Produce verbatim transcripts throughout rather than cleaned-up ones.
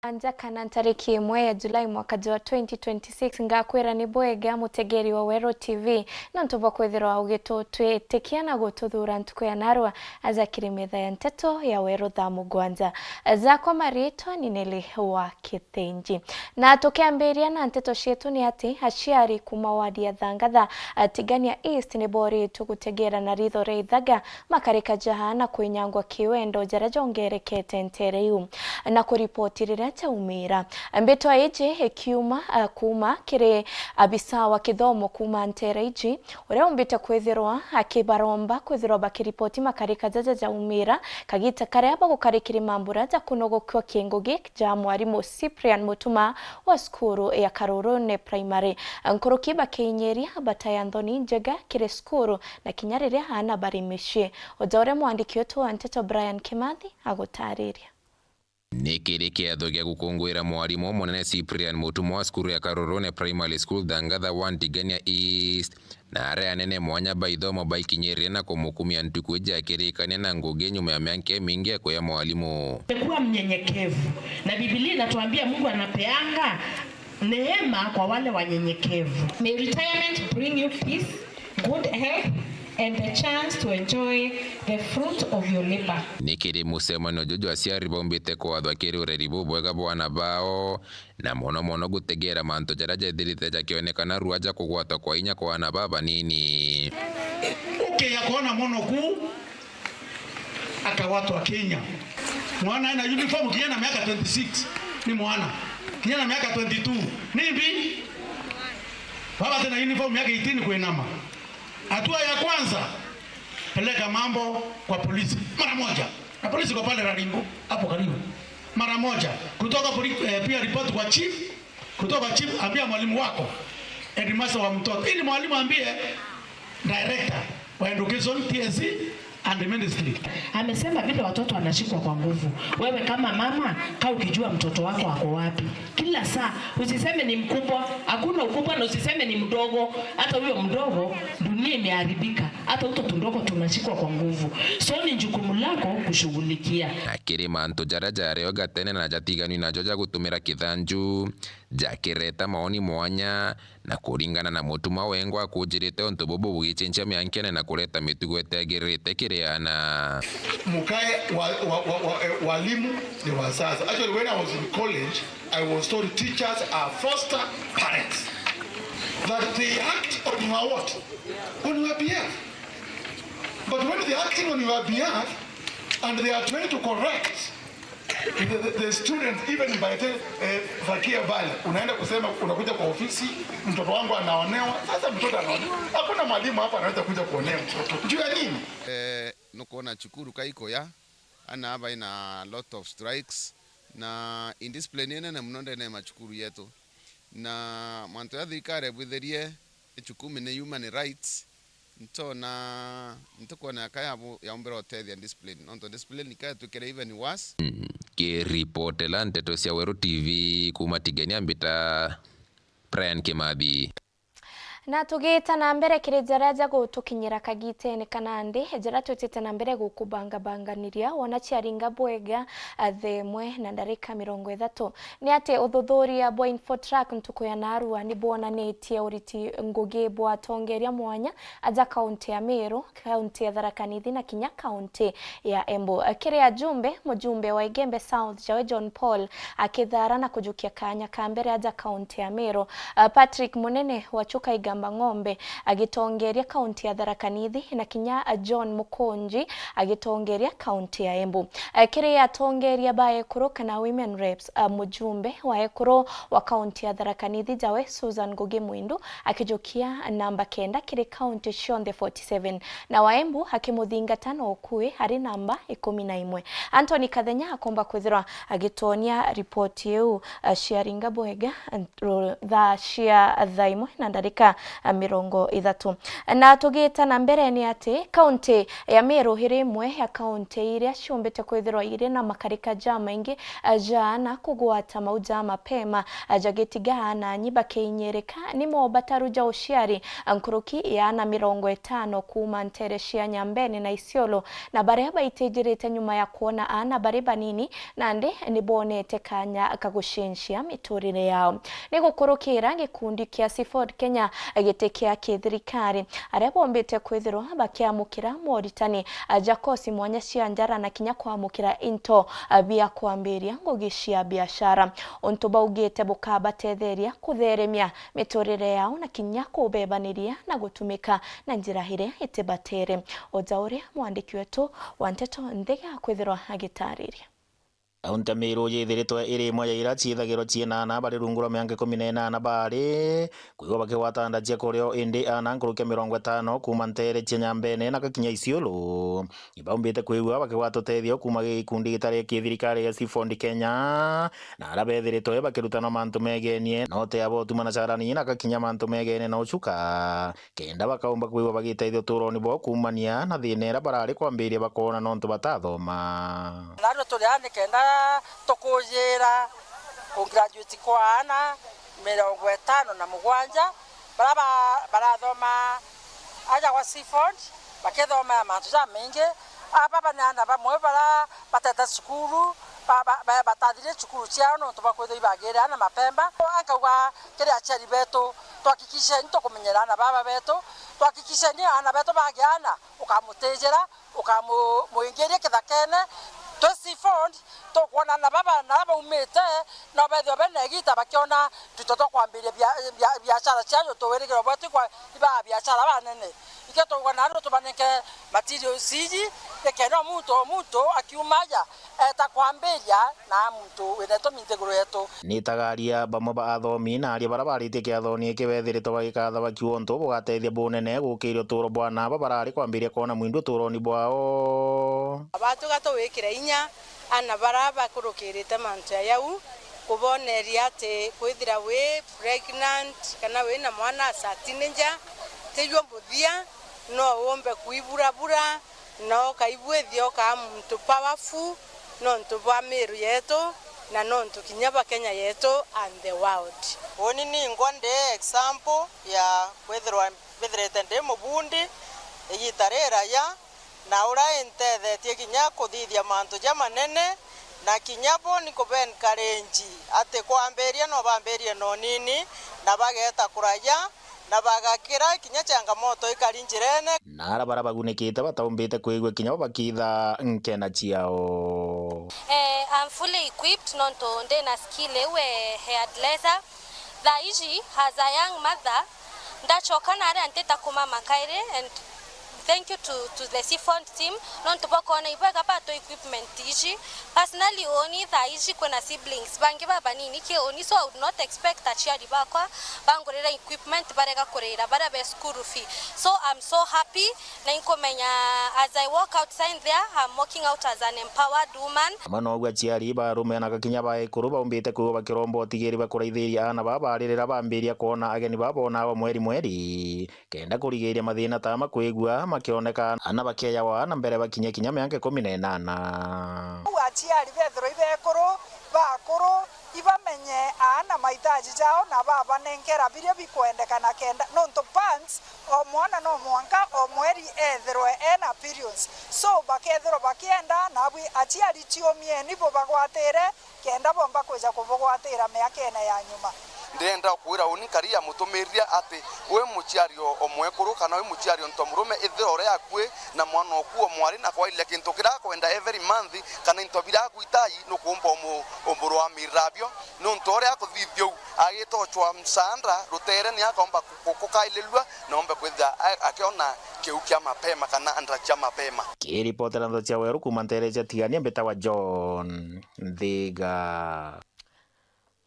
Anja kana ntariki imwe ya Julai mwaka jwa twenty twenty-six, ngakwira ni bwega mutegeri wa Weru T V, nontu bwa kwithirwa ugitutwitikia na gututhuura ntuku ya narua aja kiri metha ya nteto ya Weru thaa mugwanja. Jakwa maritwa ni Nelly wa Kithinji. Na tukiambiria na nteto cietu ni ati aciari kuuma wadi ya Thangatha, Tigania East, ni boritwe gutegera na ritho ria ithaga makarika jaha na kwinyangwa kiwendo jaria jongerekete nteere iu, na kuripoti riria jaumira. Mbitwa iji ikiuma, ah, kuuma kiri abisa wa kithomo kuuma nteere iji, uria umbite kwithirwa akibaromba kwithirwa bakiripoti makarika jaja jaumira, kagita karia bagukarikiri mambura ja kunogokua kingugi ja mwarimu Cyprian Mutuma wa cukuru ya Karurune Primary. Nkuruki bakiinyiria bata ya nthoni njega kiri cukuru na kinya riria aana bari micii. Uja uria mwandiki wetu wa nteto Brian Kimathi agutariria. Ni kiri kiatho gia gukunguira mwarimu umunene Cyprian Mutuma wa cukuru ya Karurune Primary School, Thangatha one, Tigania East, na aria anene mwanya ba ithomo baikinyirire na kumukumia ntuku iji akirikania na ngugi nyuma ya mianka imingi ya kuya mwarimu. Kuwa mnyenyekevu. Na Biblia inatuambia Mungu anapeanga neema kwa wale wanyenyekevu. May retirement bring you peace, good health, and the chance to enjoy the fruit of your labor. Ni kiri mucemanio juju aciari baumbite kwathwa kiri ureri bubwega bwa aana bao, na mono mono gutegera mantu jaria jethirite jakionekana rua ja kugwatwa kwa inya kwa aana babanini. Ukiya kwona mono ku, akawatwa Kenya. Mwana ena uniform kinya na miaka twenty-six ni mwana. Kinya na miaka twenty-two ni mbi. Baba tena uniform miaka eighteen kuinama. Hatua ya kwanza, peleka mambo kwa polisi mara moja. Na polisi iko pale Rarimbu, hapo karibu. Mara moja. Kutoka poli-, eh, pia report kwa chief. Kutoka kwa chief, ambia mwalimu wako, headmaster wa mtoto. Ili mwalimu ambie director wa education, T S C and ministry. Amesema vile watoto wanashikwa kwa nguvu. Wewe kama mama, kaa ukijua mtoto wako ako wapi. Kila saa, usiseme ni mkubwa, hakuna ukubwa, na usiseme ni mdogo. Hata huyo mdogo, dunia imeharibika. Hata uto tundogo tunashikwa kwa nguvu. So ni jukumu lako kushughulikia. Na kiri mantu jaria jario gatene na jatiganwi najo ja gutumira kithanju, jakireta maoni mwanya, na kuringana na Mutuma wengwa akujirite untu bubu bugicenjia miankene na kureta mitugo iteagirite kiri aana. Mukae wa, wa, wa, wa, eh, walimu ni wazazi. Actually, when I was in college, I was told teachers are foster parents. That they act on your what? On your behalf. But when they are acting on your behalf and they are trying to correct the, the, the students, even by the, eh, Zakia Valley, unaenda kusema, unakuja kwa ofisi, mtoto wangu anaonewa. Sasa mtoto anaonewa. Hakuna mwalimu hapa anaweza kuja kuonea mtoto. Juu ya nini? Eh, nukuona cukuru kaiko ya, ana aba ina lot of strikes, na indiscipline inene muno ndene ya macukuru yetu. Na mantu ya thirikari ebwithirie, ichukumi ni human rights, ntona, ntikwona yaka yabu-, yaumbira utethia discipline. Nontu discipline ika yatwikire even worse. Mm, kiripotela nteto cia Weru T V kuma Tigania, mbita Brian Kimathi. Na tugita na mbere kiri jaria jagutukinyira kagitene kana ndi, jaria twitite na mbere gukubangabanganiria, wona ciaringa bwega, a, thaa imwe na ndarika mirongo ithatu. Ni ati uthuthuria bwa Infotrack ntuku ya narua ni bwonanitie uriti ngugi bwa atongeria mwanya aja kaunti ya Meru, kaunti ya Tharaka Nithi na kinya kaunti ya Embu. Kiri ajumbe, mujumbe wa Igembe South, Jawe John Paul, akithara na kujukia kanya ka mbere aja kaunti ya Meru. Ah, Patrick Munene wa Chuka Igamba Ng'ombe agitongeria kaunti ya Tharaka Nithi, na kinya, ah, John Mukunji agitongeria kaunti ya Embu. Ah, kiri atongeria ba ekuru kana women reps, ah, mujumbe wa ekuru wa kaunti ya Tharaka Nithi, Jawe Susan Ngugi Mwindu, akijukia namba kenda kiri kaunti cionthe forty-seven, na wa Embu akimuthingata na ukui ari namba ikumi na imwe. Anthony Kathenya akomba kwithirwa agitwonia ripoti iu, eh, ciaringa bwega, eh, ro-, thaa cia thaa imwe na ndarika mirongo ithatu. Na tugita na mbere ni ati kaunti ya Meru iri imwe ya kaunti iria ciumbite kwithirwa iri na makarika jamaingi ja ana kugwata mau ja mapema, jagitiga ana anyi bakiinyirika ni mobataru ja uciari, nkuruki ya ana mirongo itano kuuma ntere cia Nyambene na Isiolo, na baria baitijirite nyuma ya kwona ana bari banini nandi ni bonete kanya ka gucenjia miturire yao. Ni gukurukira gikundi kia Seafood Kenya giti kia kithirikari, aria bombite kwithirwa bakiamukira moritani ja kosi mwanya cia njara na kinya kwamukira into bia kwambiria ngugi cia biashara, untu baugite bukabatetheria kutheremia miturire yao na kinya kubebaniria na gutumika na njira iria itibatere. O ta uria mwandiki wetu wa nteto Nthiga akwithirwa agitariria. Kaunti ya Meru yithiritwe iri imwe ya iria ciithagirwa ciina ana bari rungu rwa miaka ikumi na inana bari kwigua bakigwata nda cia kurio, indi ana nkuruki ya mirongo itano kuuma ntere cia Nyambene na gakinya Isiolo ibaumbite kwigua bakigwata utethio kuuma gikundi gitari kia thirikari gia Seafood Kenya, na aria bethiritwe bakirutanwa mantu megenie na utea bwa utuma na carani na gakinya mantu megenie na ucuka. kenda bakaumba kwigua bagiteithia uturoni bwao kuumania na thina iria barari kwambiria bakoona nontu batathoma. Naro turi aa ni kenda tukujira kugraduate kwa aana mirongo itano na mugwanja baria ba-, barathoma aja gwa Seafood, bakithomera mantu jamaingi. Aba baba ni aana bamwe bara batete cukuru, ba-, ba-, ba-, batathire cukuru ciao nontu bwa kwithirwa ibagire aana mapemba. Ankauga kiri aciari betu, twakikisheni tukumenyera aana baba betu, twakikisheni aana betu bagia aana, ukamutijira, ukamu-, muingiria kithakene. Twi Seafood, tukwona aana baba na aria baumite, no bethirwa bena igita bakiona tuto twa kwambiria bia-, bia-, biashara ciao, tuwirigiro bwetu ikwa-, ibaa biashara banene. Ikio tugwa nandi tubanenke materials iji, nikenda o muntu o muntu akiuma aja eta kwambiria na muntu wina itumi nthiguru yetu. Ni tagaria bamwe ba athomi na aria bara baritie kiathoni giki bethiritwe bagikatha bakiuga untu bugatethia bunene gukiria uturo bwa aana aba barari kwambiria kwona mwindu uturoni bwao. Batuga tuwikire inya aana bara bakurukirite mantu ya yau, kuboneria ati kwithira wi pregnant kana wina mwana as a teenager, tiju muthia, no umbe kuiburabura na ukaibwithia ukaa muntu powerful nontu bwa miiru yetu na nontu kinya bwa Kenya yetu and the world. Uni ningwa ndi example ya kwithirwa mbithirite ndi mubundi igita riraya, na uria intethetie kinya kuthithia mantu jamanene, na kinya bo ni kubencourage ati kwambiria no bambirie na unini, na bageeta kuraya, na bagakira kinya changamoto ikari njirene. Na ara bara bagunikite bataumbite kwigua kinya bo bakiitha nkena ciao. Eh, I'm fully equipped nontu ndina skill iu e hairdresser. Thaa iji, as a young mother, ndachoka na aria ntita kumama kairi, and thank you to, to the Seafood team, nontu bwa kwona ibwega batu equipment iji. Personally, uni thaa iji kwina siblings bangi babanini ki uni, so I would not expect aciari bakwa bangurira equipment barega kurira baria be school fee. So I'm so happy, na inkumenya as I walk outside there, I'm walking out as an empowered woman. Amwe noguo aciari ba arume na gakinya ba ekuru baumbite kwigua bakiromba utigiri bwa kuraithiria aana baa bari riria bambiria kwona ageni baa bonagwa mweri mweri, kenda kurigiria mathina ta ama kwigua makioneka ana bakeyawa na mbere bakinye kinya miaka ikumi na inana. Uu aciari bethirwa ibe ekuru, bakuru, ibamenye aana mahitaji jao na babanenkera biria bikwendekana kenda, nontu pants o mwana no mwanka o mweri ethirwe ena periods. So, bakethirwa bakienda, nabwi aciari ciumieni bubagwatire, kenda bomba kwija kubugwatira miakene ya nyuma. Ndirenda kwira uni nkari ya mutumiria ati wi muciari o, o mwekuru kana wi muciari o ntomurume, ithira uri akui na mwana oku o mwari na kwairire kintu kiria akwenda every month kana into biria agwitai, nukuumba umu-, umburwamirira bio, nontu uria akuthithia uu agitochwa msaanda rutere ni akaumba ku-, ku-, kukaililua na umbe kwithira a-, akiona kiu kia mapema kana nda cia mapema. Kiripotera Nthata cia Weru kuuma ntere cia Tigania, mbitagwa John Nthiga.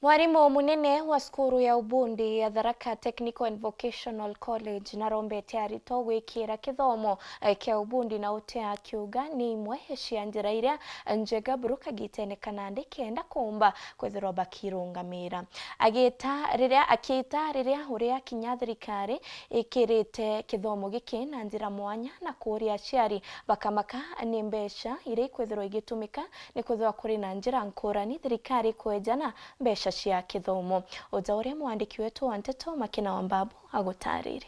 Mwarimu munene wa cukuru ya ubundi ya Tharaka Technical and Vocational College narombete aritwa gwikira kithomo, eh, kia ubundi na utea akiuga ni imwe cia njira iria njega buru kagitene ka nandi kenda kuumba kwithirwa bakirungamira. Agita riria, akiita riria uria kinya thirikari ikirite kithomo giki na njira mwanya na kuuria aciari bakamaka ni mbeca iria ikwithirwa igitumika ni kwithirwa kuri na njira nkurani thirikari kwejana mbeca cia kithomo. Uja uria mwandiki wetu wa nteto Makena wa Mbabu agutaririe.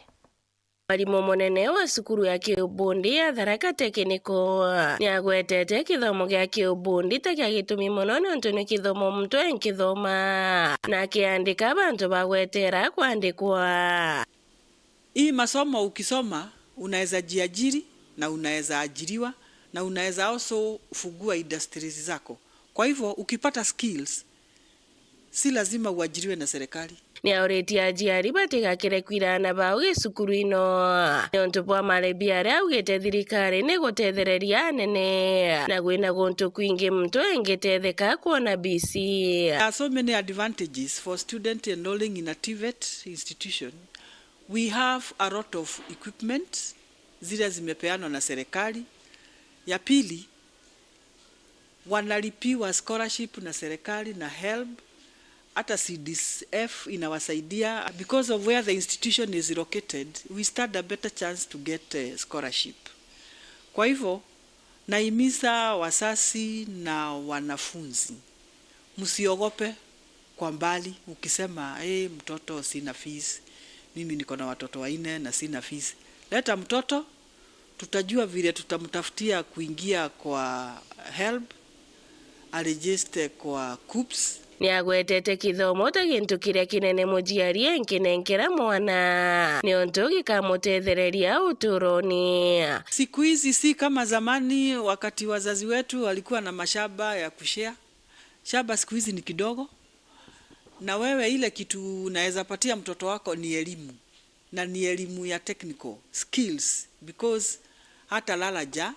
Mwarimu munene wa cukuru ya kiubundi ya Tharaka Technical niagwetete kithomo gia kiubundi ta gia gitumi mono niuntu ni kithomo muntu enkithoma na akiandika bantu bagwetera kwandikwa. Hii masomo ukisoma, unaweza jiajiri na unaweza ajiriwa na unaweza also fungua industries zako. Kwa hivyo, ukipata skills, si lazima uajiriwe na serikali. Niauritie aciari batigakire kwira aana bao gicukuru ino niuntu bwa marebi aria augite thirikari ni gutethereria anene, na gwina guntu kwingi muntu engitetheka kwona B C. There are so many advantages for student enrolling in a TVET institution. We have a lot of equipment zile zimepeanwa na serikali. Ya pili, wanalipiwa scholarship na serikali na HELB, hata C D F inawasaidia. Because of where the institution is located, we stand a better chance to get, eh, scholarship. Kwa hivyo, nahimiza wasasi na wanafunzi, msiogope kwa mbali ukisema, "Eh, mtoto sina fees, mimi niko na watoto wanne na sina fees." Leta mtoto, tutajua vile tutamtafutia kuingia kwa HELB, aregister kwa KUCCPS. Niagwetete kithomo ta gintu kiria kinene muciari enkinenkera mwana, niuntu gikamutethereria uturoni. Siku hizi si kama zamani, wakati wazazi wetu walikuwa na mashamba ya kushare. Shamba siku hizi ni kidogo, na wewe ile kitu unaweza patia mtoto wako ni elimu, na ni elimu ya technical skills, because hata lala ja,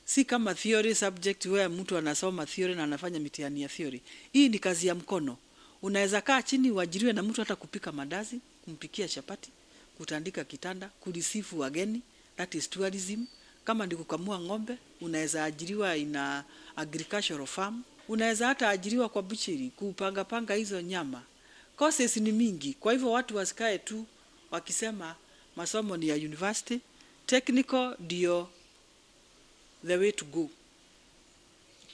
si kama theory subject where mtu anasoma theory na anafanya mitihani ya theory. Hii ni kazi ya mkono. Unaweza kaa chini uajiriwe na mtu hata kupika mandazi, kumpikia chapati, kutandika kitanda, kureceive wageni, that is tourism. Kama ni kukamua ng'ombe, unaweza ajiriwa in a agricultural farm. Unaweza hata ajiriwa kwa butchery, kupanga panga hizo nyama. Courses ni mingi, kwa hivyo watu wasikae tu wakisema masomo ni ya university. Technical ndio the way to go,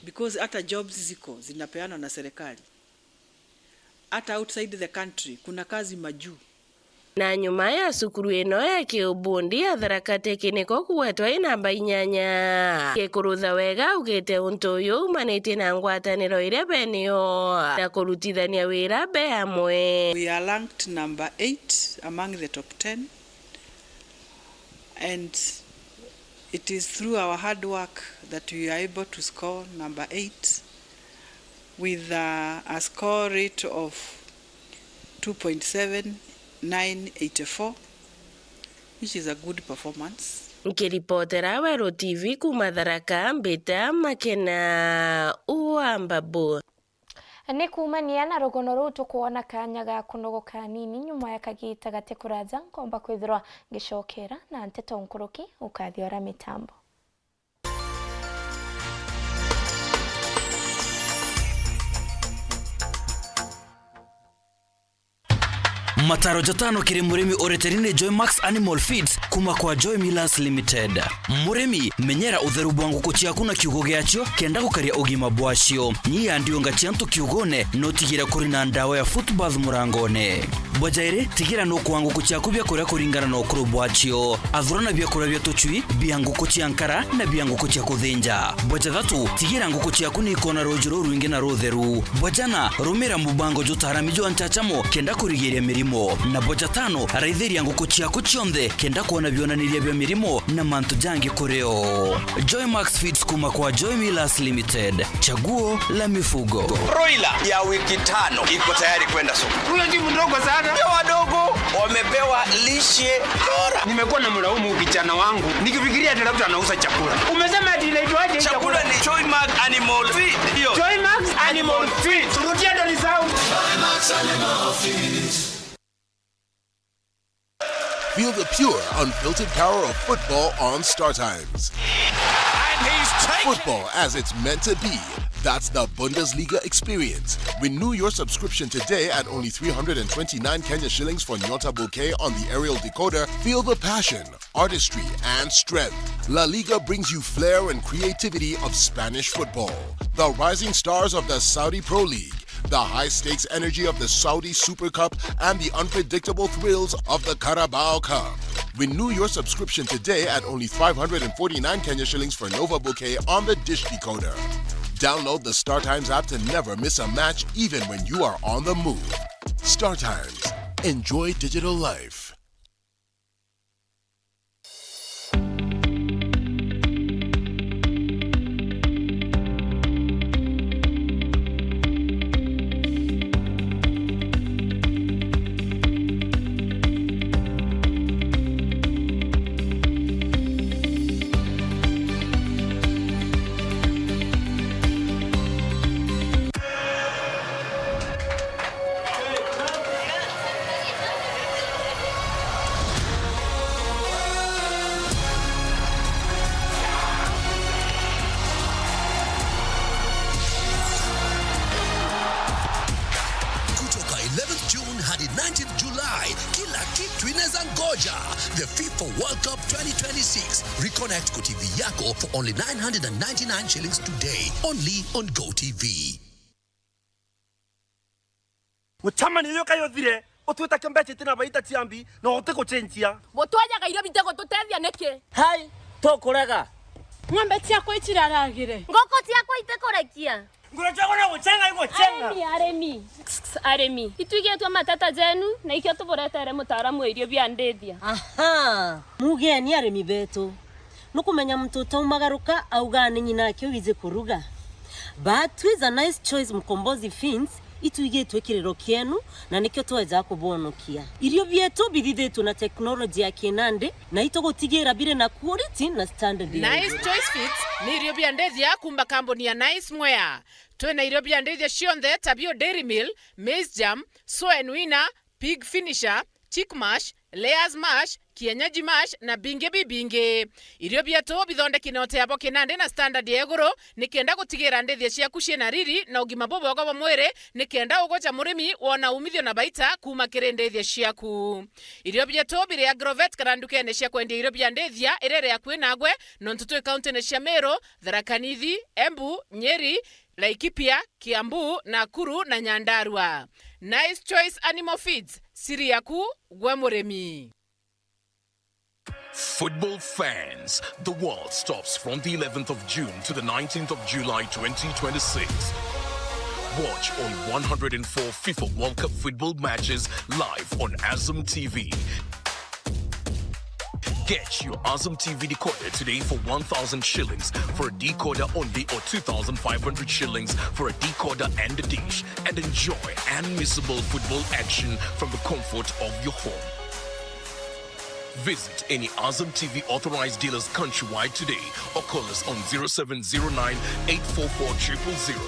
because hata jobs ziko zinapeanwa na serikali, hata outside the country kuna kazi majuu. Na nyuma ya cukuru ino ya kiubundi ya Tharaka Technical kugwetwa i namba inyanya, gikurutha wega augite untu uyu umanitie na ngwataniro iria benio na kurutithania wira be amwe. We are ranked number eight among the top ten, and it is through our hard work that we are able to score number eight with a, a score rate of two point seven nine eight four, which is a good performance. Nkiripotera Weru T V kuuma Tharaka, mbita Makena wa Mbabu. Ni kuumania na rugono ruu tukwona kaanya ga kunogoka anini nyuma ya kagiita gati kuraja, nkomba kwithirwa ngicokera na nteto nkuruki ukathiora mitambo. Mataro jatano kiri murimi ureteri ni Joy Max Animal Feeds kuma kwa Joy Millers Limited. Murimi, menyera utheru bwa nguku ciaku na kiugo giacio kenda gukaria ugima bwacio. Nyia ndiunga cia antu kiugone, na utigire kuri na ndawa ya foot bath murangone. Bwa jairi, tigira nukuaa nguku ciaku biakuria kuringana na ukuru bwacio. Athurana biakuria bia tucui, bia nguku cia nkara, na bia nguku cia kuthinja. Bwa jathatu, tigira nguku ciaku niikona ruuji rurwingi na rutheru. Bwa jana, rumira mubango jutaarami jwa nchachamo kenda kurigiria mirimo. Na bocha tano, raithiria nguku ciaku cionthe kenda kwona bionaniria bia mirimo na mantu jangi kuri o. Joymax Feeds kuma kwa Joy Millers Limited. Chaguo la mifugo. Broiler ya wiki tano iko tayari kwenda soko. Huyo si mdogo sana. Ndio wadogo wamepewa lishe bora. Nimekuwa na mlaumu kijana wangu nikifikiria ati labda anauza chakula. Umesema ati inaitwaje hii chakula? Chakula ni Joymax Animal Feed. Hiyo. Joymax Animal Feed. Rudia ndo nisahau. Feel the pure, unfiltered power of football on Star Times. And he's taken Football as it's meant to be. That's the Bundesliga experience. Renew your subscription today at only three hundred and twenty-nine Kenya shillings for Nyota Bouquet on the aerial decoder. Feel the passion, artistry, and strength. La Liga brings you flair and creativity of Spanish football. The rising stars of the Saudi Pro League, the high-stakes energy of the Saudi Super Cup, and the unpredictable thrills of the Carabao Cup. Renew your subscription today at only five hundred and forty-nine Kenya shillings for Nova Bouquet on the dish decoder. Download the Star Times app to never miss a match, even when you are on the move. Star Times. Enjoy digital life. Kutoka eleventh June hadi nineteenth July, kila kitu inaweza ngoja. The FIFA World Cup twenty twenty-six. Reconnect kwa T V yako for only nine hundred and ninety-nine shillings today, only on Go T V. Mucemanio uyu kai uthire, utwita kio mbeca itina baita cia mbi, na utigucenjia. Butwajaga irio bitigututethia niki? Hai, tukurega. Ng'ombe ciakwa iciraragire. Nguku ciakwa itikurekia. Nguru ciakwa no gucenga igucenga. Arimi, arimi. Arimi. Itwigitwe mateta jenu, na ikio tuburetere mutaaramu wa irio bia ndithia. Aha. Mugeni arimi betu. Nukumenya muntu utaumagaruka augaa ni nyina ake wiji kuruga. But Twiza Nice Choice Mkombozi Feeds itwigitwe kiriro kienu, na nikio tweja kubonokia. Irio bietu bithithitwe na teknoloji ya kinandi, na itugutigira biri na quality na standard ya Nice iguru. Choice Feeds ni irio bia ndithia kuma kambuni ya Nice Mwea. Twina irio bia ndithia cionthe ta bio Dairy Meal, Maize Germ, Soen Winner, Pig Finisher, Chick Mash, Layers Mash, Kienyeji Mash na bingi bibingi. Irio bietu bithondeki na uteabo kinandi na standard ya iguru, nikenda gutigira ndithia ciaku ciina riri na ugima bubwega bwa mwiri, nikenda ugoja murimi wona umithio na baita kuma kiri ndithia ciaku. Irio bietu biri Agrovet kana ndukene cia kwendia irio bia ndithia iria iri akui nagwe, nontu twi kauntine cia Meru, Tharaka Nithi, Embu, Nyeri, Laikipia, Kiambu, Nakuru na Nyandarua. Nice Choice Animal Feeds, siri yaku gwe murimi. Football fans, the world stops from the eleventh of June to the nineteenth of July twenty twenty-six. Watch all one hundred and four FIFA World Cup football matches live on Azam T V. Get your Azam T V decoder today for one thousand shillings for a decoder only or two thousand five hundred shillings for a decoder and a dish, and enjoy unmissable football action from the comfort of your home. Visit any Azam T V authorized dealers countrywide today or call us on zero seven zero nine, eight four four, triple zero.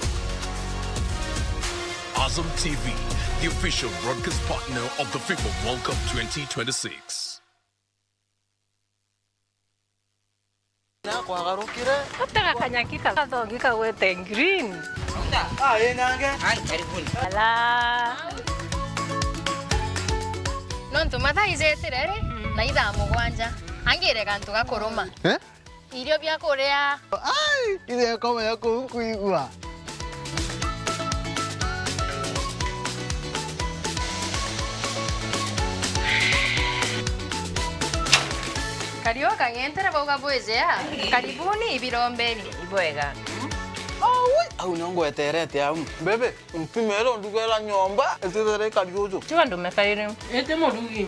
Azam T V, the official broadcast partner of the FIFA World Cup twenty twenty-six. Nakwagarukire. Gutega kanyaki kathongi kagwete green. Ah, ĩ nange. Ai, karibuni. Ala. Nontu mathaa ijetire ri, na ithaa mugwanja. Angire gantu gakuruma. Eh? Irio bia kuria. Ai, ithe akomenya kuu nkuigua. Kariu kang'entere bauga bwijea. Karibuni ibirombeni. Ibwega. Aui, au nio ngweterete au. Bebe, mpimere ndugera nyomba, itithere kariuju. Tiga ndumekaire. Ite murugi.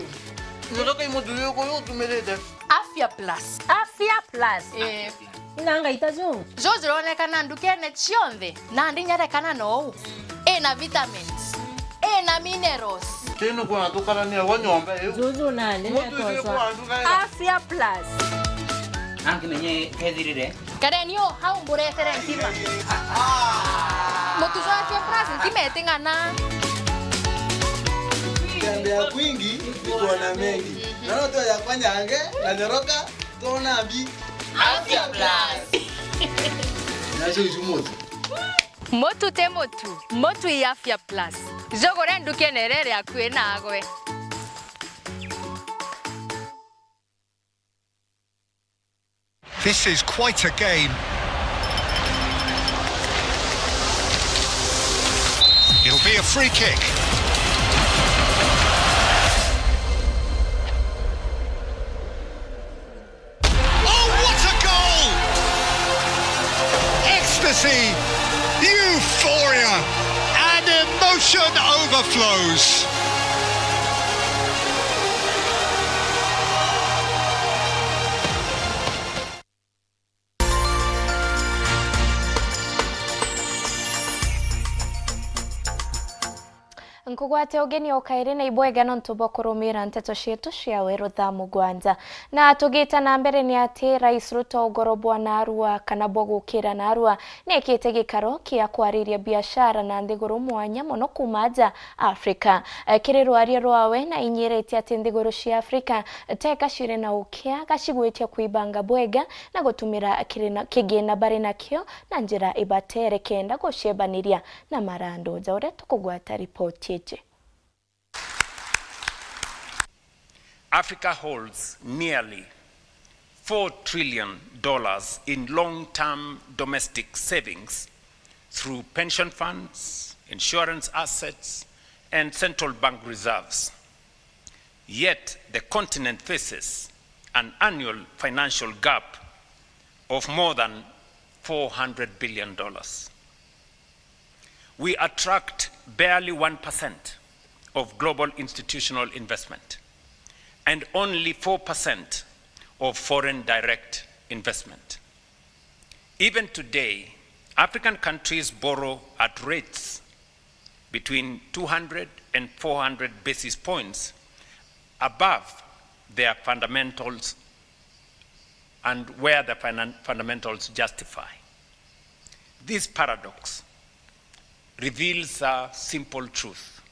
Ndoka imuthuri uyu utumirite. Afya Plus. Afya Plus. Eh. Na ngaita ju. Ju jironekana ndukene cionthe, na ndinyarekana nou. Ina vitamins, ina minerals. Tino kwa tukarania wa nyomba iu. Juju nani. Mutu icio kwa nduga. Afya Plus. Angi menye kethirire. Kareni o hau mburetere ntima. Mutu jwa Afya Plus ntima iting'ana. Tembea kwingi ni kuona mengi. Naona tu yakwa nyange na nyoroka. Tona mbi. Afya Plus. Nacio icu mutu. Mutu ti mutu, mutu i Afya Plus. Jugure ndukene iria iri akui nagwe. This is quite a game. It'll be a free kick. Oh, what a goal! Ecstasy, euphoria, and emotion overflows. Nkugwate ugeni o kairi na ibwega nontu bwa kurumira nteto cietu cia weru thaa mugwanja. Na tugita na mbere ni ati Rais Ruto ugoro bwa narua kana bwa gukira narua niekite gikaro kia kwariria biashara na nthiguru mwanya mono kuma nja Afrika. Eh, kiri rwaria rwawe na inyiritie ati nthiguru cia Afrika teka ciri na ukia gacigwitia kwibanga bwega na gutumira kiri na, kigina bari nakio na njira ibatere kenda guciebaniria na marandu. Ja uria tukugwata ripoti iji. Africa holds nearly four trillion dollars in long-term domestic savings through pension funds, insurance assets, and central bank reserves. Yet the continent faces an annual financial gap of more than four hundred billion dollars. We attract barely one percent of global institutional investment and only four percent of foreign direct investment. Even today, African countries borrow at rates between two hundred and four hundred basis points above their fundamentals and where the finan-, fundamentals justify. This paradox reveals a simple truth.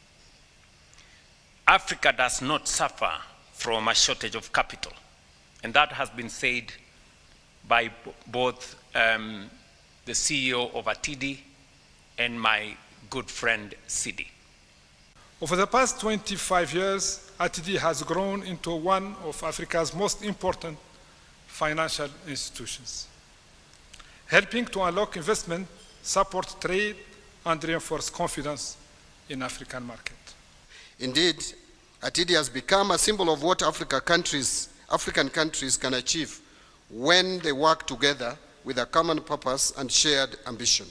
Africa does not suffer from a shortage of capital, and that has been said by b-, both, um, the C E O of Atidi and my good friend Sidi. Over the past twenty-five years, Atidi has grown into one of Africa's most important financial institutions, helping to unlock investment, support trade, and reinforce confidence in African market. Indeed, Atidi has become a symbol of what Africa countries, African countries can achieve when they work together with a common purpose and shared ambition.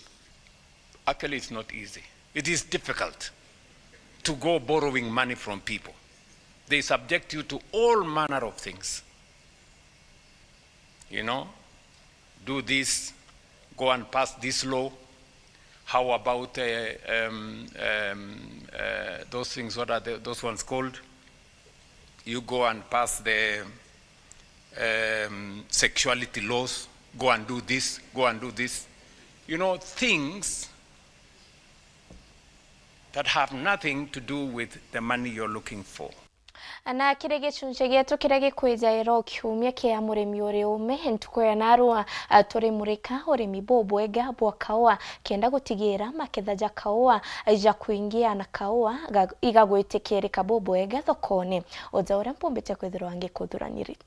Actually, it's not easy. It is difficult to go borrowing money from people. They subject you to all manner of things. You know, do this, go and pass this law. How about, uh, um, um, uh, those things? What are the, those ones called? You go and pass the, um, sexuality laws. Go and do this. Go and do this. You know, things that have nothing to do with the money you're looking for. Na kiri gicunci gietu kiria gikwijaira o kiumia kia murimi uri ume, ntuku ya narua, a, turimurika urimi bubwega bwa kaua, kenda gutigira maketha ja kaua ja kuingia na kaua ga-, igagwitikirika bubwega thokone, o ja uria mpumbite kwithirwa ngikuthuraniri.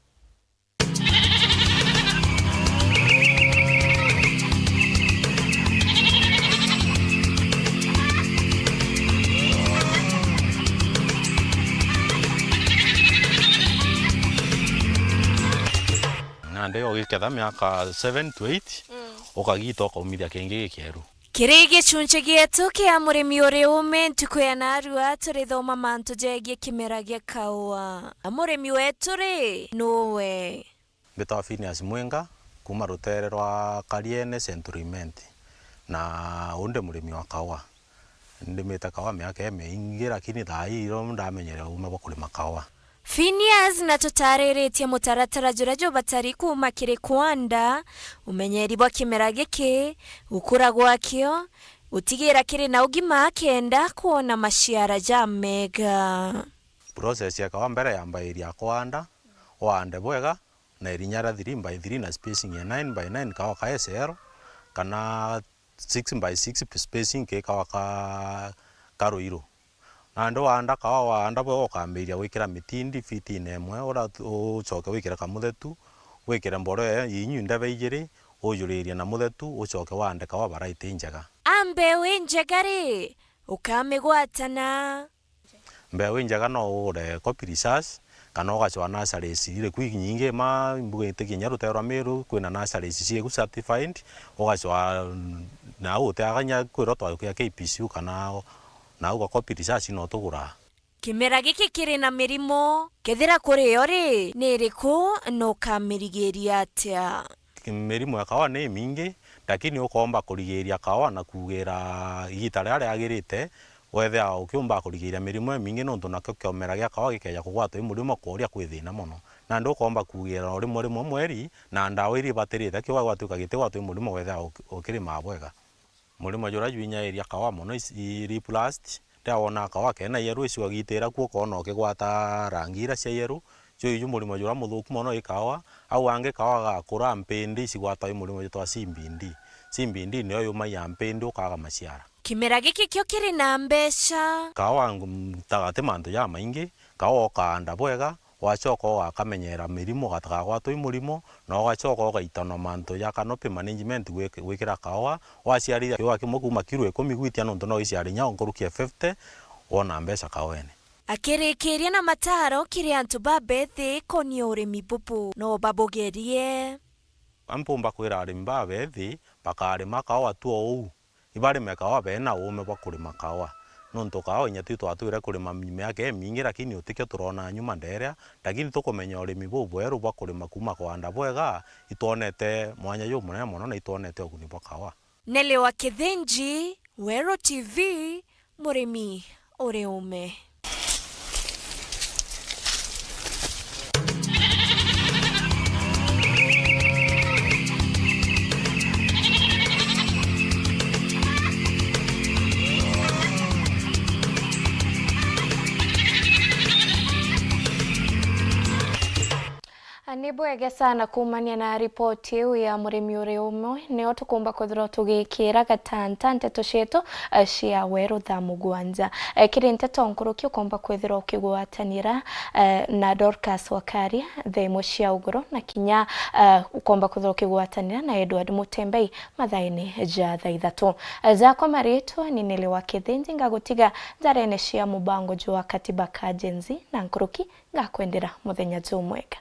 Nandi ugiketha miaka seven to eight, mm, Ukagita ukaumithia kingi gikieru. Kiri gicunci gietu kia murimi uri ume ntuku ya narua, turithoma mantu jegie kimera gia kaua. A murimi wetu ri, nuwe? Mbitagwa Phineas Mwinga, kuuma ruteere rwa Kariene Central Imenti, na undi murimi wa kaua. Ndimite kaua miaka imingi, lakini thaa ii irio ndamenyere uume bwa kurima kaua. Phineas na tutariritie mutaratara juria jubatari kuuma kiri kwanda, umenyeri bwa kimera giki, gukura gwakio, gutigira kiri na ugima kenda kwona maciara jamega. Process ya kaua mbere yambairia kwanda, wande bwega, na irinya ria three by three na spacing ya nine by nine kaua ka S L, kana six by six spacing ki kaua ka, ka ruiru. Nandi wanda kaua, wanda bwega ukambiria gwikira mitindi fitine imwe, ura ucoke wikire kamuthetu, wikire mboroo inyu ndebe ijiri, ujuririe na muthetu, ucoke wande kaua variety injega. A mbeu injega ri, ukamigwata na? Mbeu injega no ugure copy research, kana ugacwa nurseries iri kwi nyingi, ma mbuga iti kinya ruteere rwa Meru, kwina nurseries ciiku certified, ugacwa, mm, nau uteaga kinya kwirwa twajukia K P C U kana nau gwa copy research no tuguraa. Kimera giki kiri na mirimo, kethira kuri yo ri, ni iriku na ukamirigiria atia? Mirimo ya kaua ni imingi, lakini ukoomba kurigiria kaua na kuugira igita riria riagirite, wethira ukiumba kurigiria mirimo imingi, nontu nakio kiomera gia kaua gikeja kugwatwa i murimo, kworia kwi thina mono. Nandi ukoomba kuugira o rimwe rimwe mweri, na ndawa iria ibatirite, kiu gwatuika gitigwatwa i murimo, wethira uki-, ukirimaa bwega. Murimo juria jwinyairia kaua mono i, i leaf rust, riria wona kaua kena yellow icio ugagitira kuo, ukoona ukigwata rangi iria cia yellow, Juu iju murimo juria muthuku mono i kaua, au angi kaua gakura mpindi icigwatwa i murimo jwitwa C B D. C B D niyo yumagia mpindi ukaga maciara. Kimera giki kio kiri na mbeca. Kaua ng-, tagati mantu jamaingi, kaua ukaanda bwega, wacoka ugakamenyera mirimo gatigagwatwe i murimo, na ugacoka ugaitanwa mantu ja canopy management gwik-, gwikira kaua, waciarithia kiua kimwe kuma kiro ikumi gwitia nontu no iciare inya nkuruki ya fifty, wona mbeca kauene. Akirikiria na mataro kiri antu ba bethi konie urimi bubu, no babugerie. Mpumba kwira arimi ba bethi bakarima kaua tu o uu, ibarime kaua bena uume bwa kurima kaua. Nontu kaua inya twi twatwire kurima miaka imingi, lakini utikio turona nyuma nderia, lakini tukumenya urimi buu bweru bwa kurima kuuma kwanda bwega, itwonete mwanya jumunene mono na itwonete uguni bwa kaua. Nelly wa Kithinji, Weru T V, murimi uri uume. Ni bwega sana kuumania na ripoti iu ya murimi uri umwe, nio tukumba kwithirwa tugikira gatanta nteto cietu, eh, cia Weru thaa mugwanja. Eh, kiri nteto nkuruki ukomba kwithirwa ukigwatanira, eh, na Dorcas Wakaria thaa imwe cia uguru, na kinya, eh, ukomba kwithirwa ukigwatanira na Edward Mutembei mathaini ja thaa ithatu. Eh, jakwa maritwa ni Nelly wa Kithinji, ngagutiga njarene cia mubango jwa Katiba ka Gen Z na nkuruki, ngakwendera muthenya jumwega.